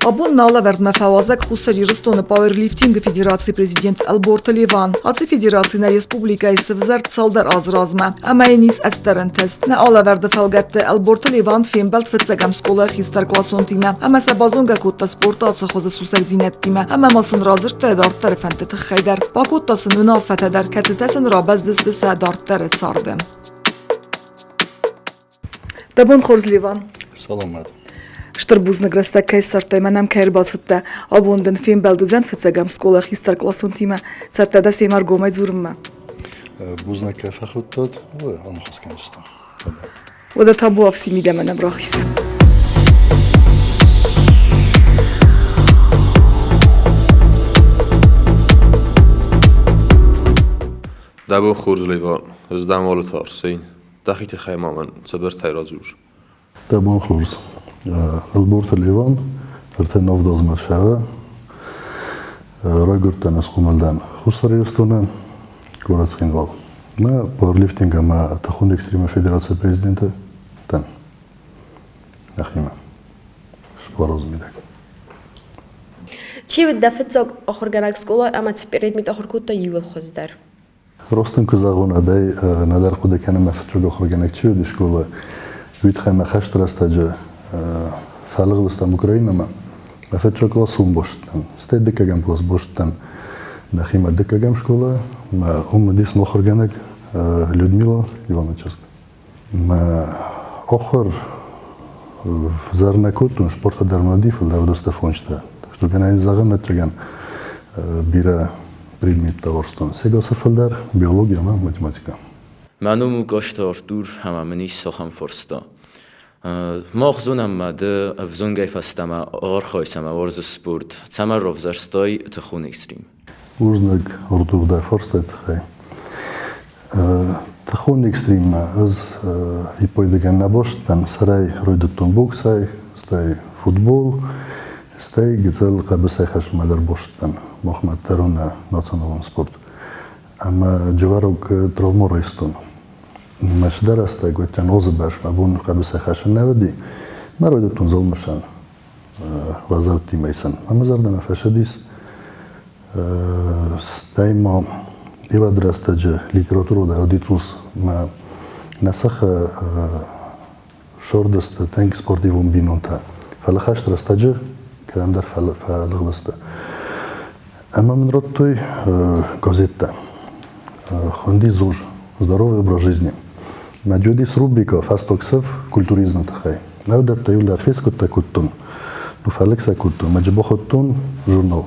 Абон нӕ алӕвӕрдмӕ фӕуазӕг Хуссар Ирыстоны пауэрлифтингы федерацийы президент Ӕлборты Леван. Ацы федераци нӕ республикӕйы сывзӕрд цалдӕр азы размӕ ӕмӕ йын ис ӕстӕрӕн тест. Нӕ алӕвӕрды фӕлгӕтты Ӕлборты Леван фембӕлд фыццӕгӕм скъолайы хистӕркъласонтимӕ ӕмӕ сӕ базонгӕ кодта спорты ацы хуызы сусӕгдзинӕдтимӕ ӕмӕ ма сын радзырдта дарддӕры фӕндты тыххӕй дӕр. Бакодта сын уынаффӕтӕ дӕр, кӕцытӕ сын рабӕздзысты сӕ дарддӕры царды. Дӕ бон хорз, Леван. Саламат. Стыр бузныг рӕстӕг кӕй ссардтай, мӕнӕм кӕй ӕрбацыдтӕ. Абон дын фембӕлд уыдзӕн фыццӕгӕм скъола хистӕркъласонтимӕ. Цӕттӕ дӕ семӕ ӕргомӕй дзурынмӕ? Бузныг кӕй фӕхуыдтат, уый аныхас кӕндзыстӕм. Уӕдӕ табуафси мидӕмӕ нӕм рахиз. Дӕ бон хорз, Леван. Ӕз дӕм уӕлӕ Арсен. Дӕхи тыххӕй ма мӕн цыбыртӕй радзур. Дӕ бон хорз. Ӕлборты Леван, ӕртӕ навдазмӕ сӕвӕ. Райгуырдтӕн ӕз хъомыл Хуссар Ирыстоны, горӕт Цхинвал. Мӕ пауэрлифтинг ӕмӕ тыхон экстримы федерацийы президенты дӕн. Нӕхимӕ. Сбараз мидӕг. Чи уыд дӕ фыццаг ахуыргӕнӕг скъолайы ӕмӕ цы предмет ахуыр кодта иууыл хуыздӕр? Рост ын куы зӕгъон, адӕй нӕдӕр хъуыды кӕны мӕ фыццаг ахуыргӕнӕг чи уыди скъолайы, уый тыххӕй мӕ хӕсты рӕстӕджы фӕлыгъдыстӕм Украинӕмӕ. Мӕ фыццаг класс уым босыдтӕн, стӕй дыккӕгӕм класс босыдтӕн нӕхимӕ дыккӕгӕм скъолайы. Мӕ уым уыдис мӕ ахуыргӕнӕг Людмила Ивановна чызг. Мӕ ахуыр зӕр нӕ кодтон, спорты дӕр мӕ уыди, фылдӕр уыдысты фончтӕ. Так что гӕнӕн зӕгъын, ӕвӕццӕгӕн, бирӕ предметтӕ уарзтон. Сегасы фылдӕр биологи ӕмӕ математикӕ. Мӕ ном у Косты Артур ӕмӕ мын ис ахӕм фарста. Мах зонӕм ма ды ӕвзонгӕй фӕстӕмӕ архайыс ӕмӕ уарзыс спорт. Цӕмӕн равзӕрстай тыхон экстрим? Бузныг, Артур, дӕ фарстай тыххӕй. Тыхон экстриммӕ ӕз иппойдыгӕн нӕ бостдӕн. Сӕрӕй райдыдтон боксӕй, стӕй футбол, стӕй гыццыл хъӕбысӕй хӕсынмӕ дӕр бостдӕн. Махмӕ дӕр у нӕ националон спорт. Ӕмӕ джывӕрог травма райстон. Мӕ цыдӕр рӕстӕг уыдтӕн Озы бӕрзмӕ, бон хъӕбысӕй хӕсын нӕ уыди. Мӕ райдыдтон золмысӕн лазӕрттимӕ сын. Ӕмӕ зӕрдӕмӕ фӕсыдис. Стӕй ма ивад рӕстӕджы литературӕ дӕр уыди цъус. Мӕ нӕ сыхы сордысты тынг спортивон бинонтӕ. Фӕлӕ хӕст рӕстӕджы кӕдӕмдӕр фӕлыгъдысты. Ӕмӕ мын радтой газеттӕ. Хуынди ЗУЖ «Здоровый образ жизни». Мӕ уыдис рубрикӕ «Фӕстаг сыф культуризмы тыххӕй». Мӕ уыдӕттӕ иуылдӕр фескъуыдтӕ кодтон, ну, фӕлыг сӕ кодтон, мӕ бахуыдтон журнал,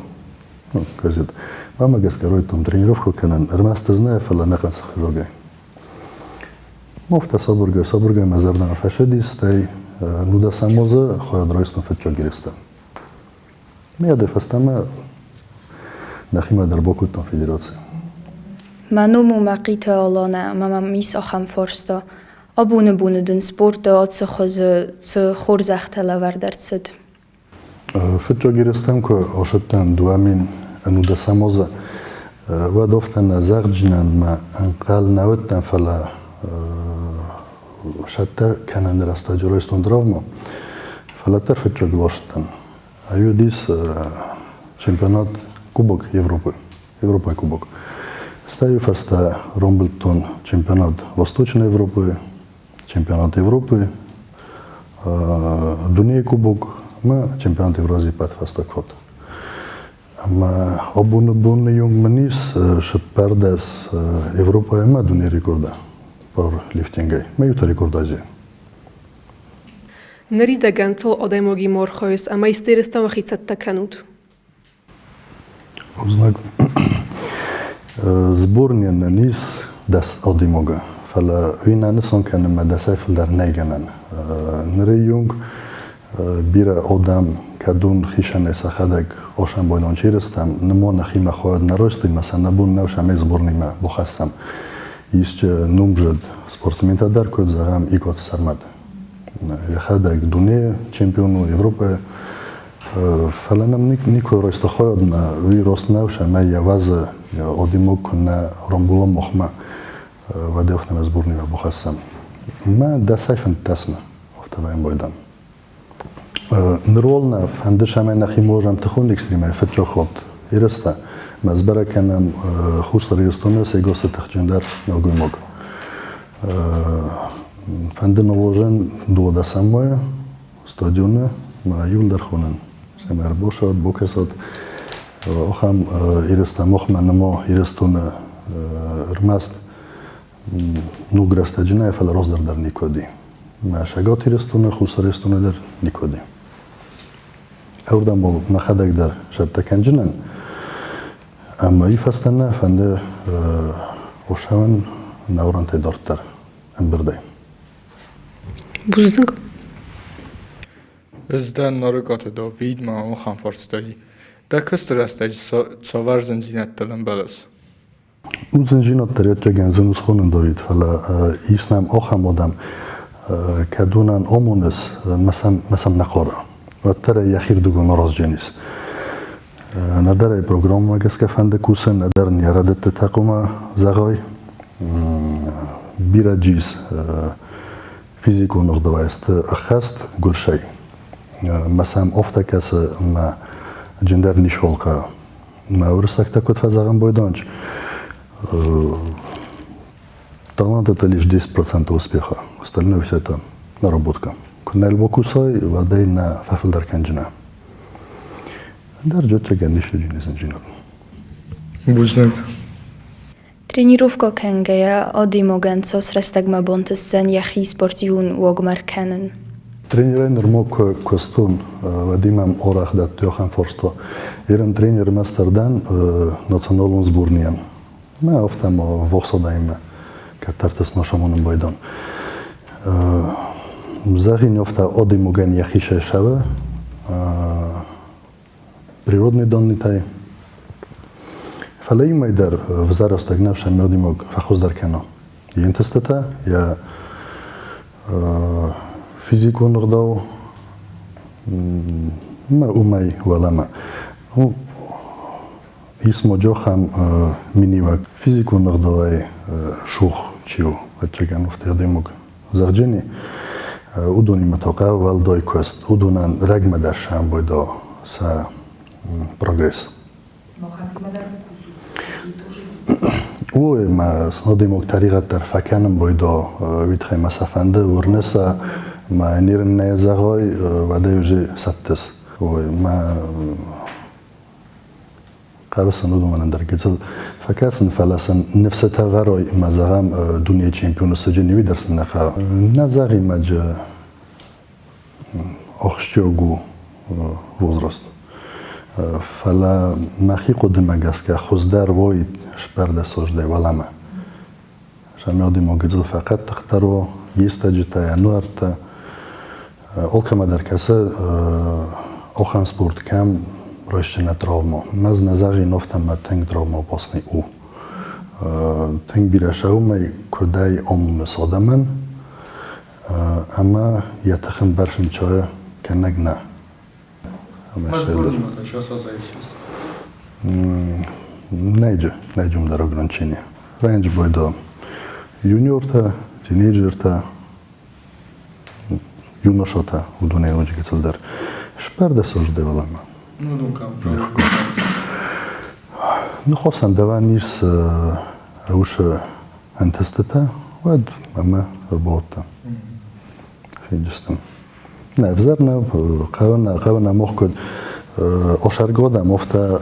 ну, газет. Мӕмӕ гӕсгӕ райдыдтон тренировкӕ кӕнын, ӕрмӕст ӕз нӕ, фӕлӕ ӕнӕхъӕн сыхы Мовтӕ сабыргай, сабыргай мӕ зӕрдӕмӕ фӕсыдис, стӕй нудӕсӕм азы хайад райстон фыццаг ерыстӕ. Мӕ фӕстӕмӕ нӕхимӕ дӕр бакодтам федераци. Мӕ ном у Мӕхъиты Аланӕ ӕмӕ мӕм ис ахӕм фарста. Абоны боны дын спорты ацы хуызы цы хорзӕхтӕ лӕвӕрд ӕрцыд? Фыццаг ерыстӕм куы ацыдтӕн 2019 азы, уӕд афтӕ нӕ зӕгъдзынӕн, мӕ ӕнхъӕл нӕ уыдтӕн, фӕлӕ сӕттӕ кӕнӕн рӕстӕджы райстон травмӕ, фӕлӕ дӕр фыццаг ластӕн. Уыдис чемпионат Кубок Европы, Европӕйы Кубок. Стӕй фӕстӕ рамбылдтон чемпионат Восточной Европы, чемпионат Европы, дунейы кубок ӕмӕ чемпионат Евразийы пӕт фӕстаг хатт. Ӕмӕ абоны боны онг мын ис 14 Европӕйы ӕмӕ дунейы рекорды пауэрлифтингӕй. Мӕ иутӕ рекорд Азийы. Ныридӕгӕн цал адӕймагимӕ архайыс ӕмӕ исты ерыстӕм уӕхи цӕттӕ кӕнут? Бузныг. Сборныйӕн нын ис 10 адӕймагы, фӕлӕ уый нӕ нысан кӕны мӕ дӕсӕй фылдӕр нӕй гӕнӕн. Ныры онг бирӕ адӕм, кӕдон хицӕнӕй сӕхӕдӕг ӕхсӕнбойнон ерыстӕм, нымо нӕхимӕ хайад нӕ райстой ӕмӕ сӕ нӕ бон нӕу сӕмӕй сборныймӕ бахӕссӕм. Исчи номдзыд спортсментӕ дӕр куыд зӕгъӕм Икъоты Сӕрмӕт. Йӕхӕдӕг дунейы чемпион у, Европӕйы. Фӕлӕ нӕм никуы райста хайад ӕмӕ уый раст нӕу, сӕмӕй йӕ уадзы адӕймаг куыннӕ рамбула махмӕ, уӕд ӕхсӕнмӕ сборныймӕ бахӕссӕм. Мӕ дӕсӕй фынддӕсмӕ афтӕ баимбайдам. Ныр уал нӕ фӕнды, цӕмӕй нӕхи можӕм тыхон экстримӕй фыццаг хатт ерыстӕ. Мӕ сбӕрӕг кӕнӕм Хуссар Ирыстоны сегасы тыхджындӕр нӕлгоймаг. Фӕнды нывозӕн 12 майы стадионы мӕ иуылдӕр хонын. Цӕмӕй ӕрбосат, бакӕсат. Ахӕм ерыстӕ махмӕ нырма Ирыстоны ӕрмӕст ног рӕстӕджы нӕ, фӕлӕ раздӕр дӕр никуы уыди. Мӕ Цӕгат Ирыстоны, Хуссар Ирыстоны дӕр никуы уыди. Ӕвдӕм бол мӕхӕдӕг дӕр цӕттӕ кӕнджынӕн. Ӕмӕ уый фӕстӕ нӕ фӕнды Ошауӕн нӕурӕнтӕй дарддӕр ӕмбырдӕй. Бузныг. Ӕз дӕн Нарыкъаты Давид мӕ ахӕм фарстайы. Дӕ куысты рӕстӕджы цавӕр зындзинӕдтыл ӕмбӕлыс? Зындзинӕдтӕ рӕстӕгӕн зын у схонын, Давид, фӕлӕ ис нӕм ахӕм адӕм, кӕдонӕн амоныс, мӕ сӕм нӕ хъары. Уӕддӕр ӕй йӕхирдыгон араздзӕнис. Нӕдӕр ӕй программӕмӕ гӕсгӕ фӕнды кусын, нӕдӕр ын йӕ рӕдыдтытӕ хъуамӕ зӕгъай. Бирӕ джиз физикон ӕгъдауӕй сты ӕххӕст гуырсӕй. Мӕ сӕм афтӕ кӕсы, ӕмӕ джендӕр ничуал хъӕуы. Мӕ уырыссӕгтӕ куыд фӕзӕгъын бойданч, талант это лишь 10% успеха, остальное все это наработка. Куы нӕ бакусай, уӕд ӕй нӕ фӕфылдӕр кӕнджынӕ. Ӕндӕр джотчагӕн ницы зындзинад. Бузныг. Тренировкӕ кӕнгӕйӕ адӕймагӕн цас рӕстӕгмӕ бантысдзӕн йӕхи спортивон уагмӕ ркӕнын? Тренерӕй нырма куы куыстон, уӕд мӕм арӕх дӕтты ахӕм фарста. Ерын тренер мастер дӕн националон сборныйӕн. Мӕ афтӕ ма ввахс адӕммӕ кӕддӕрты снасамонын байдан. Зӕгъин афтӕ адӕймагӕн йӕхи сӕсӕвы природный даннытӕй. Фӕлӕ иумӕй дӕр взӕрӕстӕг нӕ сӕм адӕймаг фӕхуыздӕр кӕна. Йе нтыстытӕ, йӕ физикон ӕгъдау ӕмӕ уымӕй уӕлӕмӕ. Ну, ис ма ахӕм миниуӕг физикон ӕгъдауӕй сух чи у, ӕвӕццӕгӕн, афтӕ адӕймаг зӕгъджени. Уыдонимӕ та хъӕуы уӕлдай куыст. Уыдонӕн рӕгмӕ дӕр сӕмбойда сӕ прогресс. Ой, мӕ адӕймаг тӕригъӕд дӕр фӕкӕнын бойда, уый тыххӕй мӕ сӕ фӕнды, уырны сӕ, мӕ нерын нӕ зӕгъай, уӕдӕй уже сӕттыс. Ой, мӕ хъӕуы сын уыдонӕн дӕр гыццыл фӕкӕсын, фӕлӕ сын ныфсытӕ вӕрой ӕмӕ зӕгъӕм, дунейы чемпионы суджы уый дӕр сын нӕ хъӕуы. Нӕ зӕгъимаджы ахсджиаг у возраст. Фӕлӕ мӕхи хъуыдымӕ гӕсгӕ хуыздӕр уой сбӕрдӕсоздӕй уӕлӕмӕ. Сӕм адӕймаг гыццыл фӕхъӕддыхдӕр у, йе стӕджытӕ, йӕ нуӕрттӕ. Алкӕмӕ дӕр кӕсы ахӕм спорт, кӕм райсджынӕ травма. Мӕз нӕ зӕгъин, афтӕ мӕ тынг травмоопасный у. Тынг бирӕ сӕумӕй куыдӕй амоныс адӕмӕн, ӕмӕ йӕ тыхын бӕрсын чайы кӕнӕг нӕ. Нӕйджы, нӕйджы дӕр ограничение. Райнджы бойда юниортӕ, тинейджертӕ, юношатӕ, уыдонӕй ноджы гыццылдӕр. Сбӕрдӕ сӕ уыздӕвӕлӕмӕ. Ныхосӕн дӕвӕн ис усы ӕнтыстытӕ, уӕд ӕмӕ ӕрбаудта. Фенджыстӕм. Нӕ, ӕвзӕр нӕ, хъӕуы нӕ, хъӕуы нӕ мох куыд. Осӕргодӕм офтӕ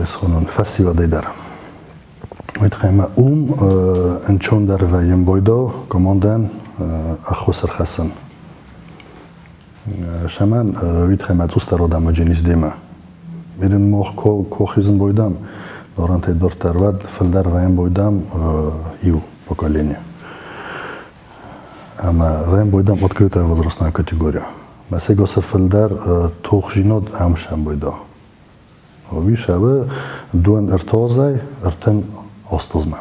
схонон фӕсивӕдӕй дӕр. Уый тыххӕй ма уым ӕнцондӕр вӕййы бойдо командӕн ӕххуыс ӕрхӕссын. Шаман уый тыххӕй ма цъусдӕр одамоджы низдемӕ. Ирин мох кохизын бойдам, норантӕй дорддӕр уӕд фылдӕр вӕййын бойдам иу поколение. Ӕмӕ вӕййын бойдам открытая возрастная категория. Мӕсегосы фылдӕр тохжинод ӕм сӕмбойда. Уый дуэн ӕртозӕй ӕртын остозмӕ.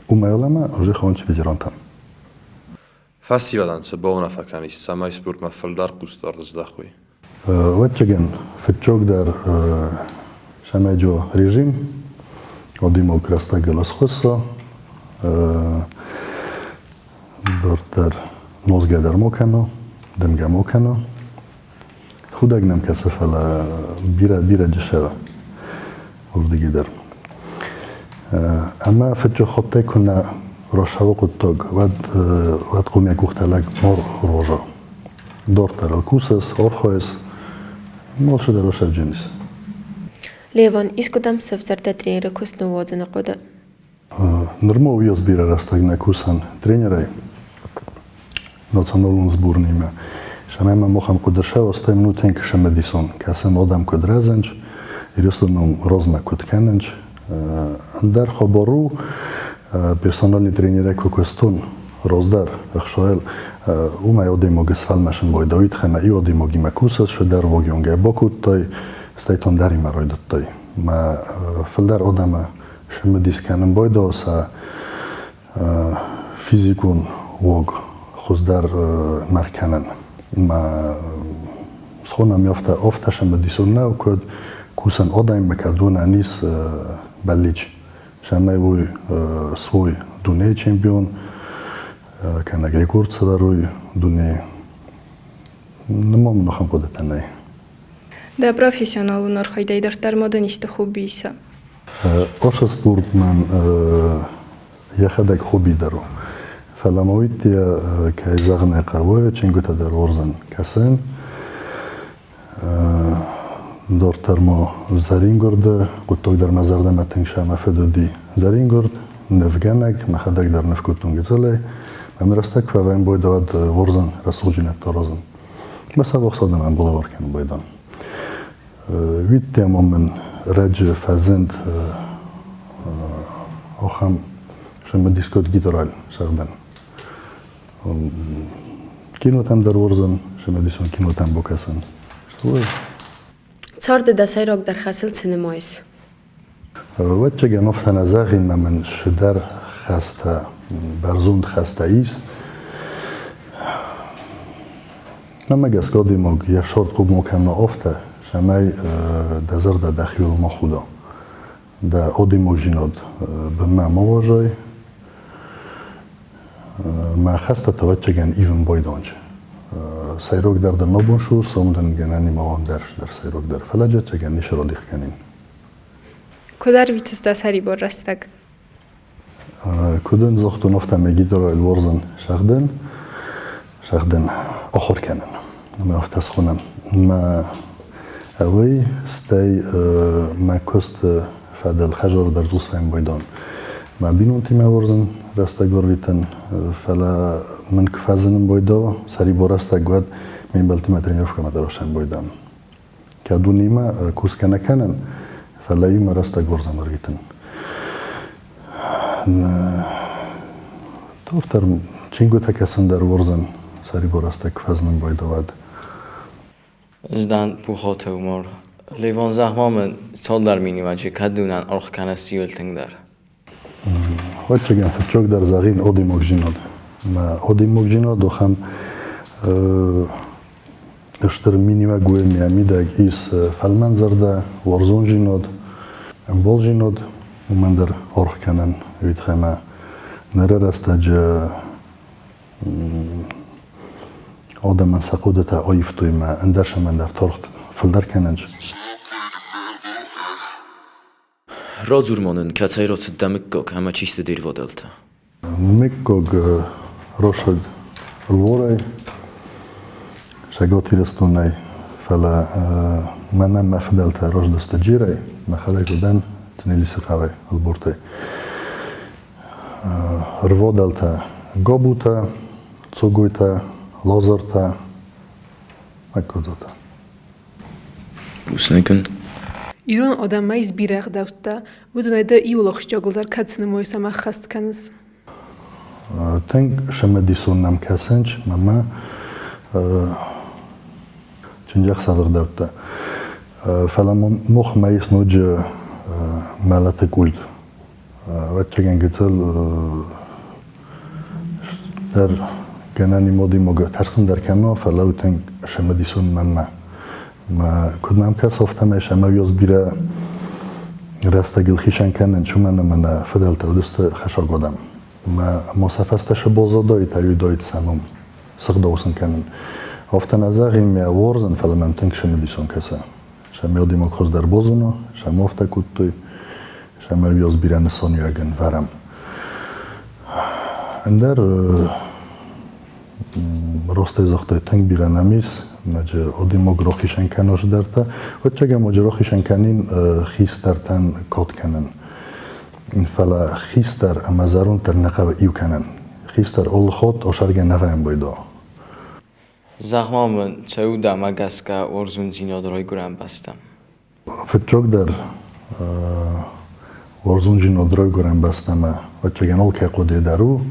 Умӕлӕмӕ уже хонч ветерантӕн. Фӕсивӕдӕн цы бауынаффӕ кӕнис, цӕмӕй спортмӕ фылдӕр хъусдард здахой? Ӕвӕццӕгӕн, фыццагдӕр сӕмӕджо режим, одимог рӕстӕгыл ӕсхуысса, дарддӕр нозгӕ дӕр мо кӕна, дымгӕ мо кӕна. Худӕг нӕм кӕсы, фӕлӕ бирӕ, бирӕ дешево уырдыги дӕр. Ӕмӕ фыццаг хаттӕй куы нӕ рацӕуы хъуыддаг, уӕд уӕд хъумӕ къухтӕ лӕг мор рожа. Дарддӕр ыл кусыс, архайыс, алцыдӕр асӕвджынис. Леван, искуыдӕм сӕвзӕрд дӕ тренеры куыст ныууадзыны хъуыды? Нырма уыйас бирӕ рӕстӕг нӕ кусӕн тренерӕй националон сборныймӕ. Сӕмӕ мӕм ахӕм хъуыды сӕвӕрдта, минутӕн кӕсӕмӕдисон, кӕсӕм адӕм куыд рӕзынц, Ирыстоны размӕ куыд кӕнынц. Ӕндӕр хабар у, персональный тренерӕй куы куыстон раздӕр ӕхсайыл, уымӕй адӕймаг сфӕлмӕсын байдайд, ӕмӕ иу адӕймагимӕ кусыс, цыдӕр вагонгӕ бакодтай, стӕй та ӕндӕримӕ райдыдтай. Мӕ фылдӕр адӕмы цымыдис кӕнын байдайы сӕ физикон уаг хуыздӕр кӕнын. Мӕ схонӕм афтӕ, афтӕ цымыдисон нӕу, куыд кусӕн адӕммӕ, кӕд уонӕн ис бӕллиц, цӕмӕй уой свой дунейы чемпион, кӕнӕ рекорд сӕвӕрой дунейы. Нымӕм ахӕм хъуыдытӕ нӕй. Дӕ профессионалон архайдӕй дарддӕр ма дын исты хобби иса? Ошо спорт мӕн йӕхӕдӕг хобби дӕр у. Фӕлӕ ма уый кӕй зӕгъын ӕй хъӕуы, чингуытӕ дӕр уарзын кӕсын. Дарддӕр ма зӕрингуырды хъуыддаг дӕр мӕ зӕрдӕмӕ тынг сӕмӕ фыд уыди. Зӕрингуырд, нывгӕнӕг, мӕхӕдӕг дӕр ныв кодтон гыццылӕй. Мӕм рӕстӕг фӕвӕйын бойдӕуӕд уарзын рӕсугъддзинӕдтӕ аразын. Мӕ сӕвӕхсадӕн балӕвар кӕнын байдан. Уидтӕ ма мын раджы фӕзынд ахӕм цымыдис код гитарӕл цӕгъдӕн. Кинотӕм дӕр уарзын, цымыдисон кинотӕм бакӕсын. Царды дӕ сӕйрагдӕр хӕсыл цы нымайыс? Ӕвӕццӕгӕн, афтӕ нӕ зӕгъин, ӕмӕ мын цыдӕр хӕстӕ, бӕрзонд хӕстӕ ис. Мӕнмӕ гӕсгӕ адӕймаг йӕ сӕрд хъуг кӕна афтӕ, цӕмӕй дӕ зӕрдӕ дӕхиуыл ма худа. Дӕ адӕймагдзинад бынмӕ ма уарзай. Мӕ хӕстӕ ӕвӕццӕгӕн ивын байдончы. Сӕйрагдӕр дӕ нӕ бон шу, сом дын гӕнӕн и ма дӕр дӕр сӕйрагдӕр. Фӕлӕ ӕвӕццӕгӕн ницы радих кӕнин. Куыд ӕрвитыс дӕ сӕрибар рӕстӕг? Куыд ын загътон, афтӕ мӕ гитарӕйыл уарзын цӕгъдын, цӕгъдын, ахуыр кӕнын. Ӕмӕ афтӕ схонӕм. Мӕ уый, стӕй мӕ куысты фӕдыл хӕдзары дӕр цъус фембӕлдон. Мӕ бинонтимӕ уарзын рӕстӕг ӕрвитын, фӕлӕ мын куы фӕзынын байдӕуа, сӕрибар рӕстӕг, уӕд ме мбӕлттимӕ тренировкӕмӕ дӕр сӕмбӕлдӕн. Кӕд уынимӕ кусгӕ нӕ кӕнын, фӕлӕ иумӕ рӕстӕг уарзӕм ӕрвитын. Дохтыр чингуытӕ кӕсын дӕр уарзын, сӕрибар рӕстӕг фӕзынын байдӕуӕд. Ӕз дӕн Пухаты Умар. Леван, зӕгъ-ма мын цалдӕр миниуӕджы, кӕд дунӕн аргъ кӕныс иуыл тынгдӕр? Ӕвӕццӕгӕн, фыццагдӕр зӕгъин адӕймагдзинад. Мӕ адӕймагдзинад ахӕм стыр миниуӕг у ӕмӕ мидӕг ис фӕлмӕнзӕрдӕ, уарзондзинад, ӕмбалдзинад. Уымӕн дӕр аргъ кӕнӕн уый тыххӕй ӕмӕ ныры рӕстӕджы адӕмӕн сӕ хъуыдытӕ аивтой мӕ ӕндӕр цӕмӕндӕр торгъ фылдӕр кӕнынц. Радзур ма нын, кӕцӕй рацыд дӕ мыггаг ӕмӕ чи сты де рвадӕлтӕ? Мыггаг рацыд Лворӕй. Цӕгат Ирыстонӕй, фӕлӕ мӕнӕн мӕ фыдӕлтӕ раздӕсты Джерӕй, мӕхӕдӕг уыдӕн Цънелисы хъӕуӕй, Ӕлбортӕй. Рвадӕлтӕ Габутӕ, Цогойтӕ, Лазартӕ, Ӕгкодзотӕ. Бузныг ын. Ирон адӕммӕ ис бирӕ ӕгъдӕуттӕ. Уыдонӕй дӕ иуыл ахсджиагыл дӕр кӕцы нымайыс ӕмӕ ӕххӕст кӕныс? Тынг цымыдисон нӕм кӕсынц ӕмӕ чындзӕхсӕвы ӕгъдӕуттӕ. Фӕлӕ махмӕ ис ноджы мӕлӕты культ. Ӕвӕццӕгӕн гыццыл дӕр гӕнӕн и модимог тӕрсын дӕр кӕна, фӕлӕ у тынг цымыдисон мӕнмӕ. Куыд нӕм кӕсы, афтӕмӕй сӕм ӕвйос бирӕ рӕстӕгыл хицӕн кӕнынц, уымӕн ӕмӕ нӕ фыдӕлтӕ уыдысты хӕсаг адӕм. Ӕмӕ сӕ фӕстӕ сыбозодаид, ӕриудаид сӕ ном, сыгъдау сын кӕнын. Афтӕ нӕ зӕгъин, мӕ уарзын, фӕлӕ мӕм тынг цымыдисон кӕсы. Сӕ меодимаг хуыздӕр бозоно, сӕ афтӕ кодтой, сӕм ӕвйос бирӕ нысаниуӕгӕн вӕрӕм. Ӕндӕр ростӕй загътай, тынг бирӕ нӕм ис, ноджы одимог рохисӕн кӕнос дӕртӕ. Ӕцӕгӕн моджы рохисӕн кӕнин хистӕртӕн код кӕнын. Фӕлӕ хистӕр ӕмӕ зӕронддӕр нӕ хъӕуы иу кӕнын. Хистӕр олхот осаргӕ нӕ вӕййы. Зӕгъ-ма мын, цӕуы дӕмӕ гӕсгӕ уарзондзинад райгуырӕн бӕстӕм? Фыццагдӕр уарзондзинад райгуырӕн бӕстӕмӕ ӕцӕгӕн алкӕй хъуыды дӕр у,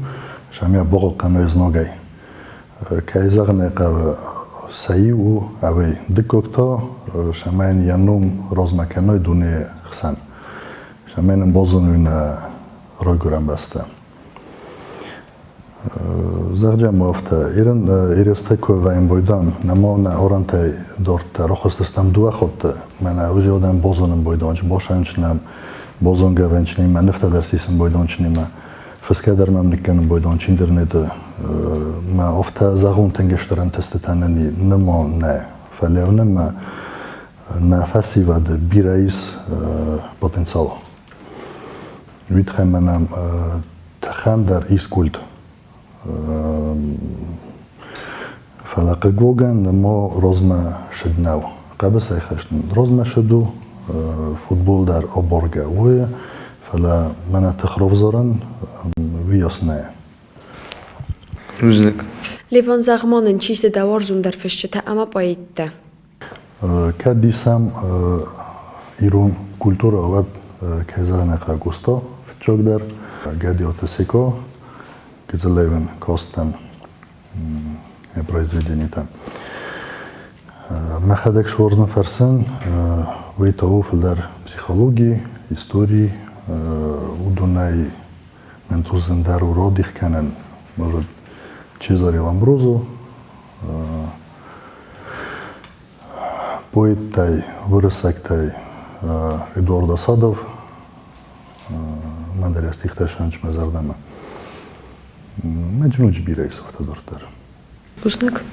сӕмӕ бахъахъхъӕной знагӕй. Кӕй зӕгъын ӕй хъӕуы, сӕ иу у ӕви дыккаг та, цӕмӕй йӕ ном размӕ кӕной дунейы хсӕн, цӕмӕй нын базоной нӕ райгуырӕн бӕстӕ. Зӕгъджӕм афтӕ, Ирын ирӕстӕ куы вӕййӕм бойдан, нӕма нӕ орӕнтӕй дарддӕр рахызтыстӕм дыууӕ хатты, мӕнӕ уже одӕм базонын бойданч, басӕнчынӕм, базонгӕ вӕнчынимӕ, нывтӕ дӕр сисын бойданчынимӕ, фысгӕ дӕр мӕм ныккӕнын бойданч интернеты. Мӕ афтӕ зӕгъон тынг стыр ӕнтыстытӕ нын нӕма нӕ, фӕлӕ нӕ нӕ фӕсивӕды бирӕ ис потенциал. Уый тыххӕй мӕнӕ тыхӕн дӕр ис культ. Фӕлӕ хъыгогӕн мо розмӕ шыд нӕу. Хъӕбысӕй хӕст розмӕ шыд у, футбол дӕр аборгӕ у, фӕлӕ мӕнӕ тых равзарӕн уыйас нӕ. Бузныг. Леван, зӕгъ-ма нын, чи сты дӕ уарзондӕр фысджытӕ ӕмӕ поэттӕ? Кӕд исӕм ирон культурӕ, уӕд кӕй зӕгъын ӕй хъӕуы, Къоста фыццагдӕр, Гӕдиаты Секъа, Гыдзылевӕн кастӕн йӕ произведенитӕ. Мӕхӕдӕг суарзын фӕрсын, уый та у фылдӕр психологи, истори, уыдонӕй мӕн цъус зындӕр у радих кӕнын, может, Чезаре Ламброзо, Поэттӕй, уырыссӕгтӕй Эдуард Асадов, мӕн дӕр йӕ стихтӕ сӕнч мӕ зӕрдӕмӕ. Мӕ ноджы бирӕ ис афтӕ дарддӕр. Бузныг.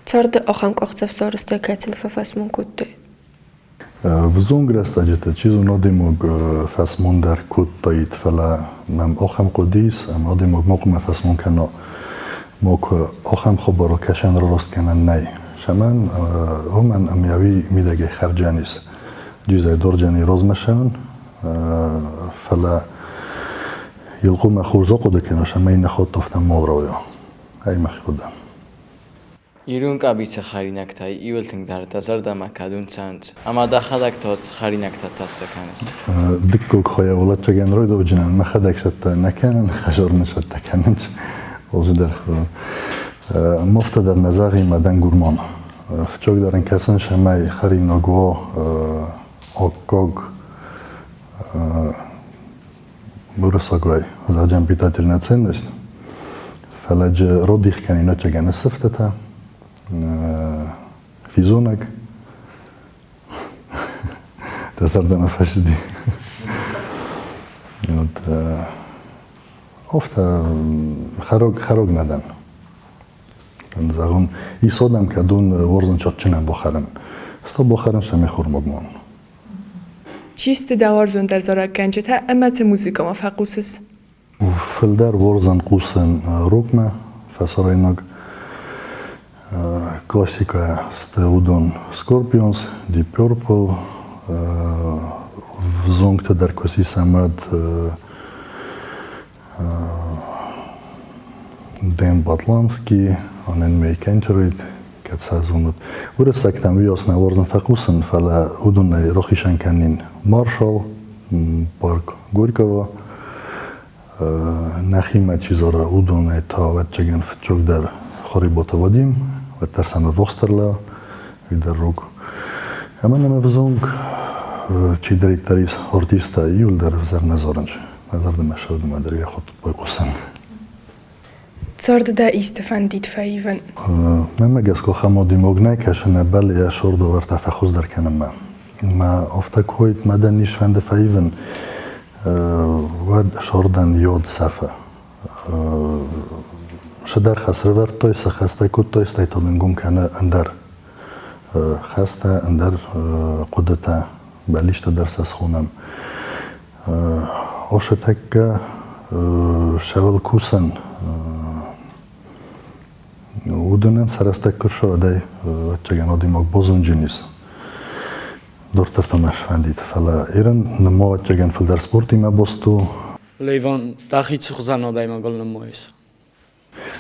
Царды ахӕм къахдзӕф сарӕзтай, кӕцыл фӕфӕсмон кодтай? Взонг рӕстӕджыты, чи зоны, адӕймаг фӕсмон дӕр кодтаид, фӕлӕ мӕм ахӕм хъуыды ис, ӕмӕ адӕймаг ма хъуамӕ фӕсмон кӕна. Макуы ахӕм хабарыл кӕсӕн рараст кӕнӕн нӕй. Цӕмӕн? Уымӕн ӕмӕ уый мидӕгӕй хӕрджен ис. Джизӕй дорджени размӕ цӕуын, фӕлӕ йыл хъуамӕ хорз ахъуыды кӕна, цӕмӕй нӕ хатт афтӕ ма рауайа. Ай мӕхи хъуыды. Ирон къӕбицы хӕринӕгтӕй иуыл тынгдӕр дӕ зӕрдӕмӕ кӕд цӕуынц ӕмӕ дӕхӕдӕг та цы хӕринӕгтӕ цӕттӕ кӕныс? Дыккаг хайӕ ӕвӕццӕгӕн райдауджынӕн мӕхӕдӕг цӕттӕ нӕ кӕнын, хӕдзармӕ цӕттӕ кӕнынц. Алцыдӕр Муфтӕ дӕр нӕ зӕгъин мӕ дӕн гурман. Фыццагдӕр ын кӕсын, цӕмӕй хӕринаг уа аккаг уырыссагӕй, зӕгъӕм, питательная ценность. Фӕлӕ джы родих кӕнин ӕцӕгӕн ссывтытӕ, физонӕг. Дӕ зӕрдӕмӕ фӕцыди. Вот, афтӕ хӕрог, хӕрог нӕ дӕн. Зӕгъун, исодӕм кӕдун уорзун чотчынӕн бахӕрын. Сто бахӕрын сӕ мехурмагмон. Чи сты дӕ уарзондӕр зарӕггӕнджытӕ ӕмӕ цы музыкӕмӕ фӕхъусыс? Фылдӕр уарзын хъусын рокмӕ, фӕсарӕйнаг. Классикӕ сты уыдон Scorpions, Deep Purple, взонгтӕ дӕр куы сисӕм, уӕд Дэн Батланский, Анен Мэй Кентерит, кӕд сӕ зонут. Уырыссӕгтӕм уыйас нӕ уарзын фӕхъусын, фӕлӕ уыдонӕй рохисӕн кӕнин Маршал, парк Горького, Нӕхимӕ чи зара, уыдонӕй та, ӕвӕццӕгӕн, фыццагдӕр Харебаты Вадим, уӕддӕр сӕм ӕввахсдӕр лӕ, уый дӕр рог. Ӕмӕ нӕм ӕвзонг чидӕриддӕр ис артисттӕ, иуылдӕр ӕвзӕр нӕ зарынц. Мӕ зӕрдӕмӕ сӕудымӕ дӕр йӕ хуыд байхъусын. Царды дӕ исты фӕндид фӕивын? Мӕнмӕ гӕсгӕ ахӕм адӕймаг нӕ кӕсы, нӕ бӕллы йӕ сордовӕртӕ фӕхуыздӕр кӕнынмӕ. Мӕ афтӕ куы уаид, мӕ дӕ низ фӕнды фӕивын, уӕд сордӕн йод сӕфы. Сыдӕр хӕс ӕрӕвӕрдтой, сӕ хӕстӕ кодтой, стӕй та дын гом кӕны ӕндӕр хӕстӕ, ӕндӕр хъуыдытӕ, бӕллицтӕ дӕр сӕ схонӕм. Ошетӕккӕ сӕвӕл кусӕн уыдонӕн сӕ рӕстӕг куы рцӕуӕдӕй, ӕвӕццӕгӕн, адӕймаг бозонджын ис. Дарддӕр та мӕ сфӕндид, фӕлӕ Ирӕн нымма ӕвӕццӕгӕн фылдӕр спортимӕ баст у. Леван, дӕхи цы хуызӕн адӕймагыл нымайыс?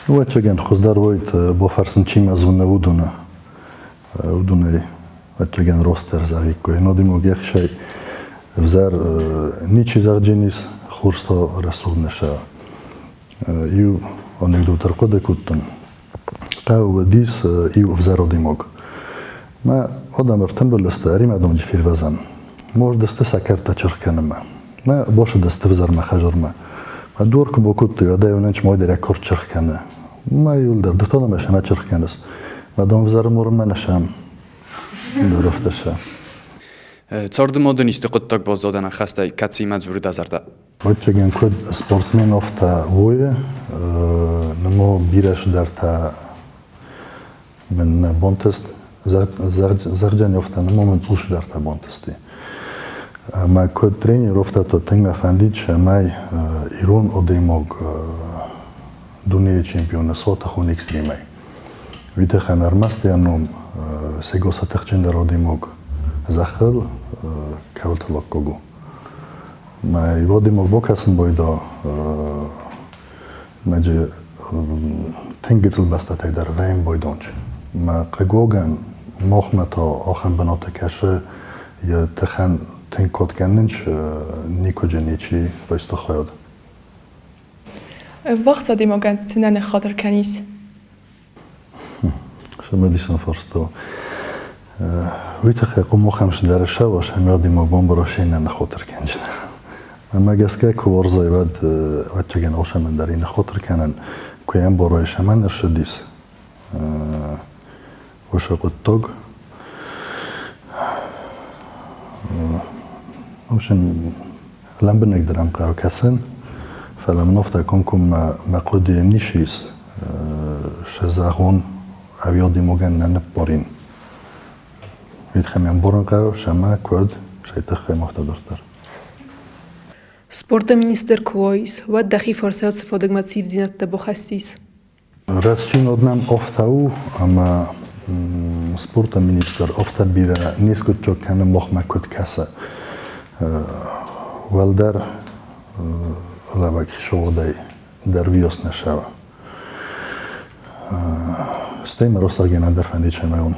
Ӕвӕццӕгӕн, хуыздӕр уайд бафӕрсын, чи мӕ зоны, уыдоны. Уыдонӕй, ӕвӕццӕгӕн, растдӕр зӕгъиккой. Адӕймаг йӕхицӕй ӕвзӕр ничи зӕгъджен ис, хорз та рӕсугъд нӕ сӕ. Иу анекдот ӕрхъуыды кодтон. Хъӕуы уыдис иу ӕвзӕр адӕймаг. Мӕ адӕм ӕртымбыл сты, ӕримӕдонджы фервӕзӕн. Мождысты сӕ кӕрдтӕ чырх кӕнынмӕ. Мӕ бацыдысты ӕвзӕрмӕ хӕдзармӕ. Мӕ дуар куы бакодтой, уӕд ӕй уынӕн чмойдӕр куырд чырх кӕны. Мӕ иуылдӕр дыхтон ӕмӕ сӕмӕ чырх кӕныс. Мӕ дон ӕвзӕры мурынмӕ нӕ сӕм. Дӕр афтӕ сӕ. Царды ма дын исты хъуыддаг баззад ӕнӕххӕстӕй, кӕцыимӕ дзуры дӕ зӕрдӕ? Ӕвӕццӕгӕн, куыд спортсмен афтӕ войы, нымӕ бирӕ цыдӕртӕ мын нӕ бантыст. Зӕгъдзӕн афтӕ, нымӕ мын цъус цыдӕртӕ бантысти. Ӕмӕ куыд тренер, афтӕ то тынг мӕ фӕндид, цӕмӕй ирон адӕймаг дунейы чемпион суа тыхон экстримӕй. Уый тыххӕн ӕрмӕст йӕ ном сегасы тыхджындӕр адӕймаг зӕххыл кӕуылты лаккаг у. Мӕ адӕймаг бакӕсын байдаа мӕджы тынг гыццыл бӕстӕтӕй дӕр вӕййын байдонч. Мӕ хъыгагӕн, махмӕ та ахӕм бынаты кӕсы йӕ тыхӕн тынг кад кӕнынч, никуыджы ничи райста хайад. Ӕввахс адӕймагӕн цы нӕ ныххатыр кӕнис? Цымыдисон фарст у. Уый тыххӕй хъуымохӕм цыдӕр ссӕуа, ӕмӕ адӕймаг бамбара, се нӕ ныххатыр кӕнджын. Мӕнмӕ гӕсгӕ, куы уарзай, уӕд ӕвӕццӕгӕн алцӕмӕн дӕр и ныххатыр кӕнӕн. Куы йӕ ӕмбарай, цӕмӕн ӕрцыдис уыцы хъуыддаг. В общем, лӕмбынӕгдӕр ӕм хъӕуы кӕсын, фӕлӕ мын афтӕ комкоммӕ мӕ хъуыдыйы ницы ис, цы зӕгъон, ӕви адӕймагӕн нӕ ныббарин. Уый тыххӕй мӕ ӕмбарын хъӕуы, сӕмӕ куыд, сӕй тыххӕй ма афтӕ дарддӕр. Спорты министр куы уаис, уӕд дӕхи фӕрсӕй цы фадыгмӕ ивддзинӕдтӕ бахӕссис? Рӕстдзинад нӕм афтӕ у, ӕмӕ спорты министр афтӕ бирӕ не скъуыддзаг кӕны махмӕ куыд кӕсы. Уӕлдӕр лӕвӕг хицауадӕй дӕр уыйас нӕ цӕуы. Стӕй мӕ росагӕн ӕндӕр фӕндид цӕмӕй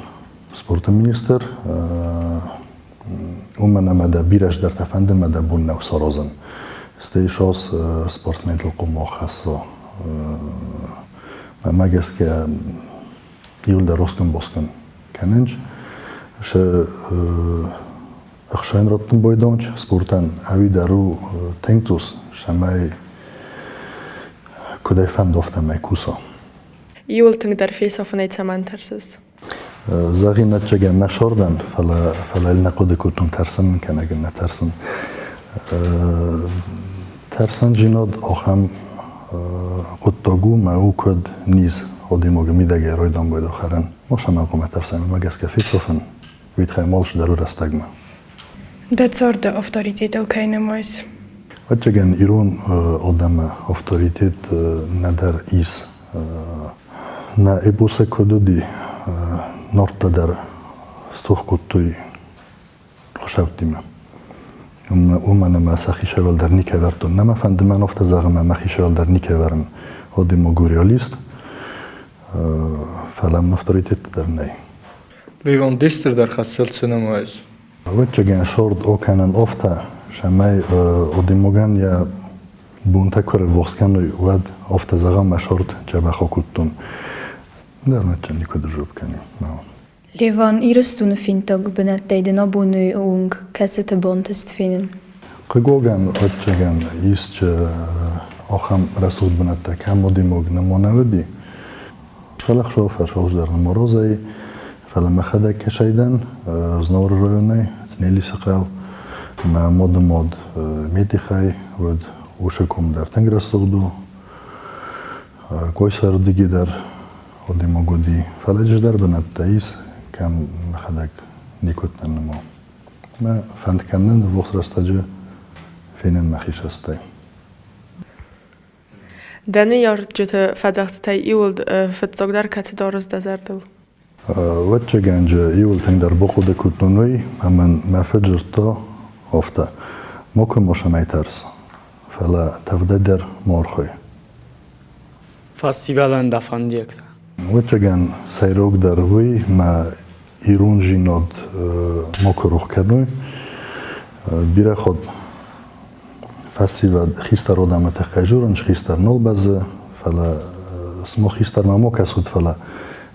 спорты министр, уымӕн ӕмӕ дӕ бирӕ цыдӕртӕ фӕнды ӕмӕ дӕ бон нӕу саразын. Стӕй сос спортсментыл хъуамӕ хӕсса. Мӕнмӕ гӕсгӕ иуылдӕр роскын-боскын кӕнынц. Сӕ ӕхсӕн раттын байдонч спортӕн ӕви дӕр у тынг цъус, цӕмӕй куыдӕй фӕнды, афтӕмӕй куса. Иуыл тынгдӕр фесӕфынӕй цӕмӕн тӕрсыс? Зӕгъин, ӕцӕгӕн нӕ сордӕн, фӕлӕ нӕ хъуыды кодтон тӕрсын кӕнӕ нӕ тӕрсын. Тӕрсындзинад ахӕм хъуыддаг у, мӕ у куыд низ адӕймаджы мидӕгӕй райдан байдал хӕрын. Мосӕмӕ хъуамӕ тӕрсӕм, уымӕ гӕсгӕ фесӕфын, уый тыххӕй малчидӕр у рӕстӕгмӕ. Дӕ царды авторитетыл кӕй нымайыс? Ӕцӕгӕн ирон адӕмы авторитет нӕдӕр ис. Нӕ эпосӕ куыд уыди, Норттӕ дӕр стох кодтой хуыцӕуттимӕ. Уымӕн ӕмӕ сӕхи сӕрыл дӕр никӕй вӕрдтон. Нӕ мӕ фӕнды мӕн афтӕ зӕгъын, ӕмӕ мӕхи сӕрыл дӕр никӕй вӕрын. Одимог у реалист, фӕлӕ мын авторитеттӕ дӕр нӕй. Леван, де стырдӕр хӕсыл цы нымайыс? Ӕвӕццӕгӕн сорд окӕнӕн офтӕ, цӕмӕй Одимогӕн йӕ бонтӕ куы ӕрыввахс кӕной, уӕд афтӕ зӕгъӕм, мӕ сорд дзӕбӕх акодтон. Дӕр мӕ никуы дызӕрдыг кӕнин. Леван, Ирыстоны фенддаг бынӕттӕй дын абоны онг кӕцыты бантыст фенын? Хъыгагӕн, ӕвӕццӕгӕн, исчи ахӕм рӕсугъд бынӕттӕ кӕм Одимог нӕма нӕ уыди. Фӕлӕ хсӕвфӕрсохс дӕр нымморозӕй, фӕлӕ мӕхӕдӕг кӕсӕй дӕн, Знауыры районӕй, Цънелисы хъӕу, мӕ моды мод Метихӕй, уӕд уыцы ком дӕр тынг рӕсугъд у. Койсӕрдыги дӕр Одимог уыди. Фӕлӕ ӕз бынӕттӕ ис, кӕм мӕхӕдӕг никуыдтӕн нымӕ. Мӕ фӕнд кӕнын ӕввахс рӕстӕджы фенын мӕхи цӕстӕй. Дӕ ныййарджыты фӕдзӕхстытӕй иуыл фыццагдӕр кӕцы дарыс дӕ зӕрдыл? Ӕвӕццӕгӕн иуыл тынгдӕр бахъуыды кодтон уый, ӕмӕ мӕ фыд дзырдта афтӕ: Макуы мосӕмӕй тӕрс, фӕлӕ тӕвдӕ дӕр ма ӕрхой. Фӕсивӕдӕн дӕ фӕндиӕгтӕ? Ӕвӕццӕгӕн, сӕйрагдӕр уый, мӕ ирондзинад макуы рох кӕной. Бирӕ хатт фӕсивӕд хистӕр адӕмы тыххӕй дзурынц, хистӕр нал бӕззы, фӕлӕ сымах хистӕрмӕ ма кӕсут, фӕлӕ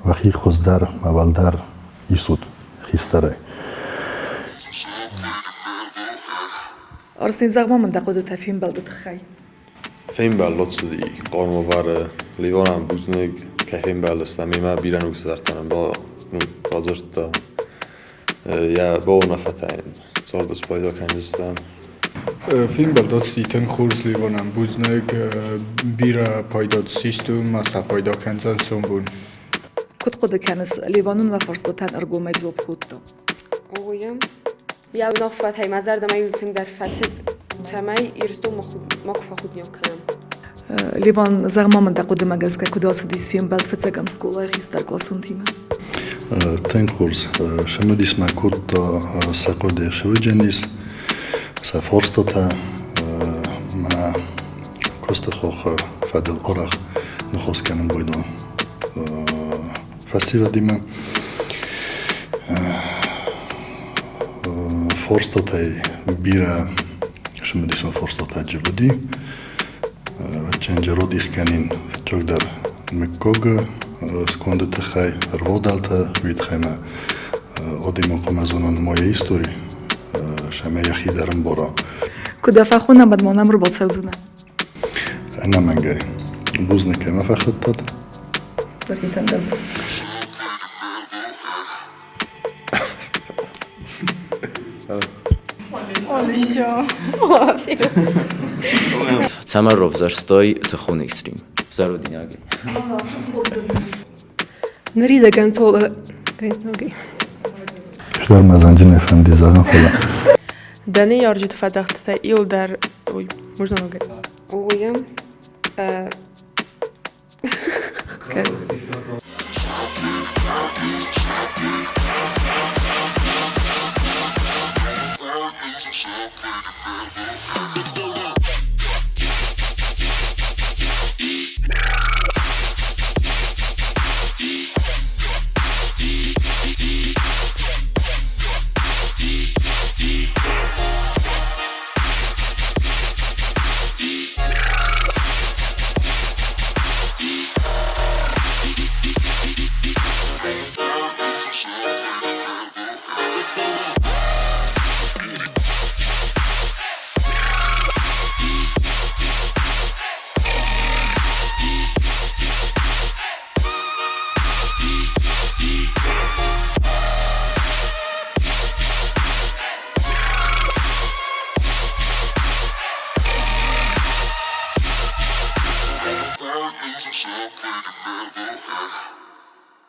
уӕхи хуыздӕр мӕ уӕлдӕр исут хистӕрӕй. Арсен, зӕгъ-ма мын дӕ хъуыдытӕ фембӕлды тыххӕй. Фембӕлд ацыди Хъармавары Ливанӕн бузныг, кӕй фембӕлдыстӕм, мемӕ бирӕ ног цыдӕртӕ нын бадзырдта. Йӕ бауынаффӕтӕ йын царды спайда кӕндзыстӕм. Фембӕлд ацыди тынг хорз Ливанӕн бузныг, бирӕ пайда систы, ӕмӕ сӕ пайда кӕндзӕн сомбон. Куыд хъуыды кӕныс, Ливан уын уӕ фарстатӕн ӕргомӕй дзуапп кодта? Уый Йӕ уынаффӕтӕй мӕ зӕрдӕмӕ иу тынгдӕр фӕцыд, цӕмӕй Ирыстон макуы фӕхудинаг кӕнӕм. Леван, зӕгъ-ма мын дӕ хъуыдымӕ гӕсгӕ, куыд ацыдис фембӕлд фыццӕгӕм скъолайы хистӕркъласонтимӕ? Тынг хорз. Цымыдис мӕ кодта сӕ хъуыды сывыджынис, сӕ фарстатӕ мӕ куысты хохы фӕдыл арӕх ныхас кӕнын байдон фӕсивӕдимӕ. Фарстатӕй бирӕ цымыдисон фарстатӕ уыди. Ӕвӕццӕгӕн родих кӕнин фыццагдӕр мыггагы сконды тыххӕй, ӕрвадӕлтӕ, уый тыххӕй мӕ адӕймаг хъуамӕ зона нымайа истори, цӕмӕй йӕхи дӕр ӕмбара. Куы дӕ фӕхонӕм, уӕд ма нӕм ӕрбацӕудзынӕ? Ӕнӕмӕнгӕй. Бузныг, кӕй мӕ фӕхуыдтат. Дӕхицӕн дӕр бузныг. Цӕмӕ равзӕрстай тыхон экстрим? Взарудинаг. Ныридӕгӕн цол Сармадзанджын фӕнди зӕгъын, фӕлӕ. Дӕ ныййарджыты фӕдзӕхстытӕ иуылдӕр ой, можно много. Ой,